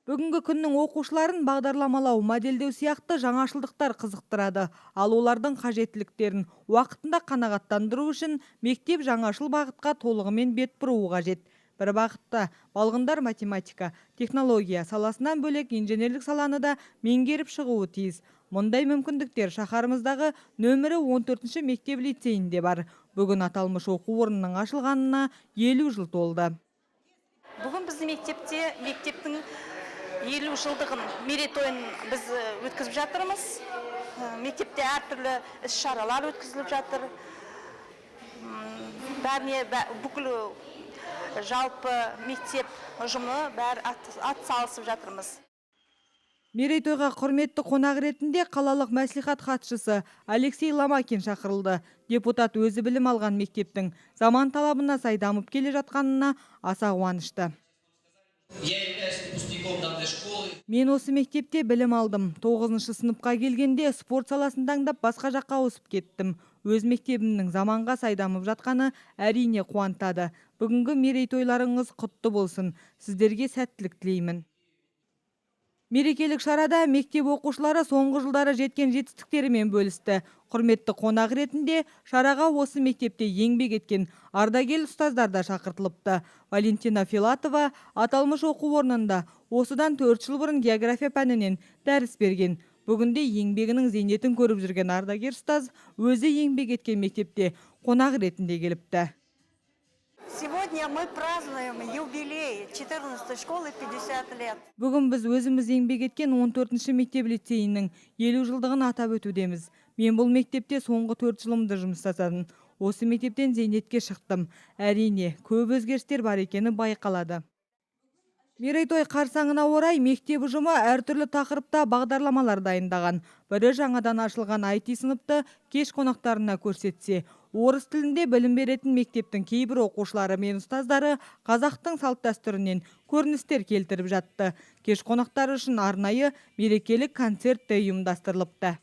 Бүгінгі күннің оқушыларын бағдарламалау, модельдеу сияқты жаңашылдықтар қызықтырады. Ал олардың қажеттіліктерін уақытында қанағаттандыру үшін мектеп жаңашыл бағытқа толығымен бет бұруы қажет. Бір бағытта балғындар математика, технология саласынан бөлек инженерлік саланы да меңгеріп шығуы тиіс. Мұндай мүмкіндіктер шаһарымыздағы нөмірі 14 мектеп лицейінде бар. Бүгін аталмыш оқу орнының ашылғанына 50 жыл толды. Бүгін біздің мектепте мектептің 50 жылдығын, мерейтойын біз өткізіп жатырмыз. Мектепте әртүрлі іс-шаралар өткізіліп жатыр. Бәріне бүкіл жалпы мектеп ұжымы бәрі ат салысып жатырмыз. Мерейтойға құрметті қонақ ретінде қалалық мәслихат хатшысы Алексей Ломакин шақырылды. Депутат өзі білім алған мектептің заман талабына сай дамып келе жатқанына аса қуанышты. Я являюсь выпускником данной школы. Мен осы мектепте білім алдым. 9 сыныпқа келгенде спорт саласын таңдап, басқа жаққа ауысып кеттім. Өз мектебімнің заманға сай дамып жатқаны, әрине, қуантады. Бүгінгі мерейтойларыңыз құтты болсын. Сіздерге сәттілік тілеймін. Мерекелік шарада мектеп оқушылары соңғы жылдары жеткен жетістіктерімен бөлісті. Құрметті қонақ ретінде шараға осы мектепте еңбек еткен ардагер ұстаздар да шақыртылыпты. Валентина Филатова аталмыш оқу орнында осыдан 4 жыл бұрын география пәнінен дәріс берген. Бүгінде еңбегінің зейнетін көріп жүрген ардагер ұстаз өзі еңбек еткен мектепте қонақ ретінде келіпті. Сегодня мы празднуем юбилей 14 школы, 50 лет. Бүгін біз өзіміз еңбек еткен 14 мектеп лицейінің 50 жылдығын атап өтудеміз. Мен бұл мектепте соңғы 4 жылымды жұмыс жасадым. Осы мектептен зейнетке шықтым. Әрине, көп өзгерістер бар екені байқалады. Мерейтой қарсаңына орай мектеп ұжымы әртүрлі тақырыпта бағдарламалар дайындаған. Бірі жаңадан ашылған IT сыныпты кеш қонақтарына көрсетсе, орыс тілінде білім беретін мектептің кейбір оқушылары мен ұстаздары қазақтың салт дәстүрінен көріністер келтіріп жатты. Кеш қонақтары үшін арнайы мерекелік концерт те ұйымдастырылыпты.